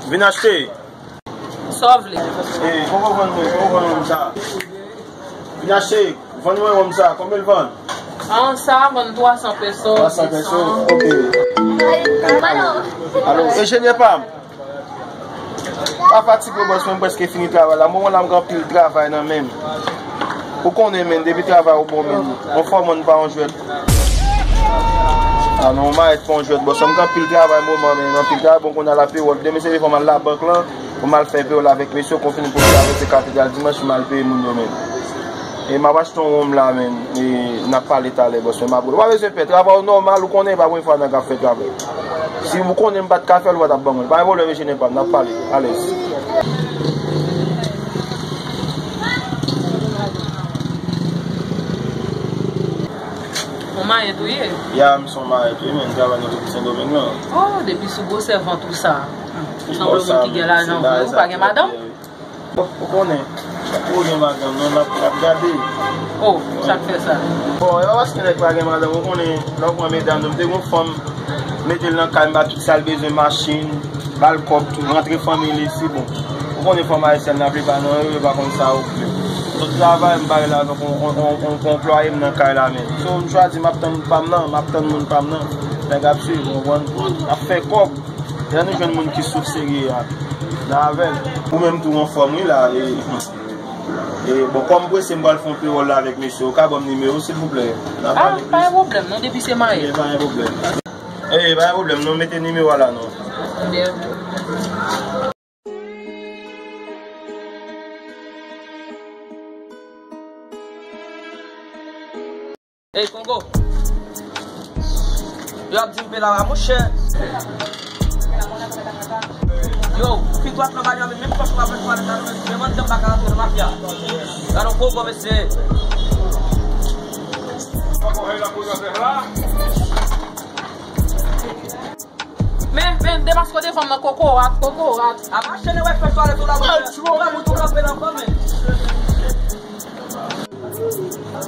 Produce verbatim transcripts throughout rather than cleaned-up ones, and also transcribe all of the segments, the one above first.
Vin achte. Sa w vle? E, kòman w vann mwen, kòman w vann mwen sa? Vin achte, vann mwen wonm sa, konbyen l vann? An, sa a vann twa san peso. Twa san peso, ok. Alo, enjenyè pa m. Pa fatige, bòs, mwen prèske fini travay la. Moman la, m gen anpil travay nan men m. Ou konnen, men, depi travay ou bon, men, yon fòmòn pa yon jwèt. A non, yon mayèt pa yon jwèt, bòs. M gen anpil travay moman, men, anpil travay. Bon, kounye a la, pewòl. Demen, se fò m al labank lan, pou m al fè pewòl avèk mesye, kon fini pou m travèse katedral dimanch, m al peye moun yo, men. E m ap achte yon wonm la, men. E n ap pale talè, bòs, men m ap rele. Ou pa bezwen pè, travay ou nòmal, ou konnen, e pa premye fwa nèg ap fè travay. Si ou konnen m pa t ka fè l, ou pa t ap ban mwen. Pa gen pwoblèm, enjenyè pa m, n ap pale. Alèz. Yon mayèt ou ye? Ya, m se yon mayèt, wi, men m travay nan Repiblik Sendomeng lan. Oh, depi sou gwosè vant ou sa. Ou sanble yon moun ki gen lajan vre, ou pa gen madanm? Ou konnen, ou gen madanm, non, n ap, n ap gade. Oh, sa k fè sa? Bon, e pa paske nèg pa gen madanm, ou konnen, lè w pran medam, non, m te gon fanm, mete l nan kay, m ba tout sa l bezwen, machin, ba l kòb, tout, rantre fanmi li, se bon. Ou konnen fanm ayisyèn, laplipa nan yo, yo pa konn sa yo vle. Sot travay, m bare l avèk on, on, on, on, on anplwaye m nan kay la, men. So, m chwazi, m ap tann pa m nan, m ap tann moun pa m nan. Nèg ap swiv, ou konprann? Ap fè kòb. Lè nou jwenn moun ki souf serye a, n avè l. Ou menm tou anfòm wi la, e, e, bon, kòm prese m pral fè yon pewòl la avèk mesye, ou ka ban m nimewo w silvouplè? N a pale plis. Ah, pa gen pwoblèm non, depi se mayèt. Ok, pa gen pwoblèm. E, pa gen pwoblèm non, mete nimewo a la non. Byen. Ey, Kongo. Yo ap di m pe la a, monchè. Yo, fi dwat nan bagay, men menm pòch la, men dwat la, men, men manti, m pa ka rantre nan mafya. Gade yon Kongo, mesye. Men, men, demaske w devan m nan, kokorat, kokorat. A mache, ne wè fè twalèt ou la, mwen, mwen, mwen, mwen, mwen, mwen.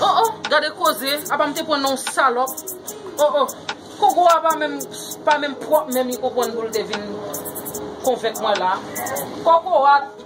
Oh, oh, gade koze, apa m te pran nan yon salòp. Oh, oh, Kongo a pa menm, pa menm pwòp, menm li konprann pou l te vin konvenk mwen la. Kokorat.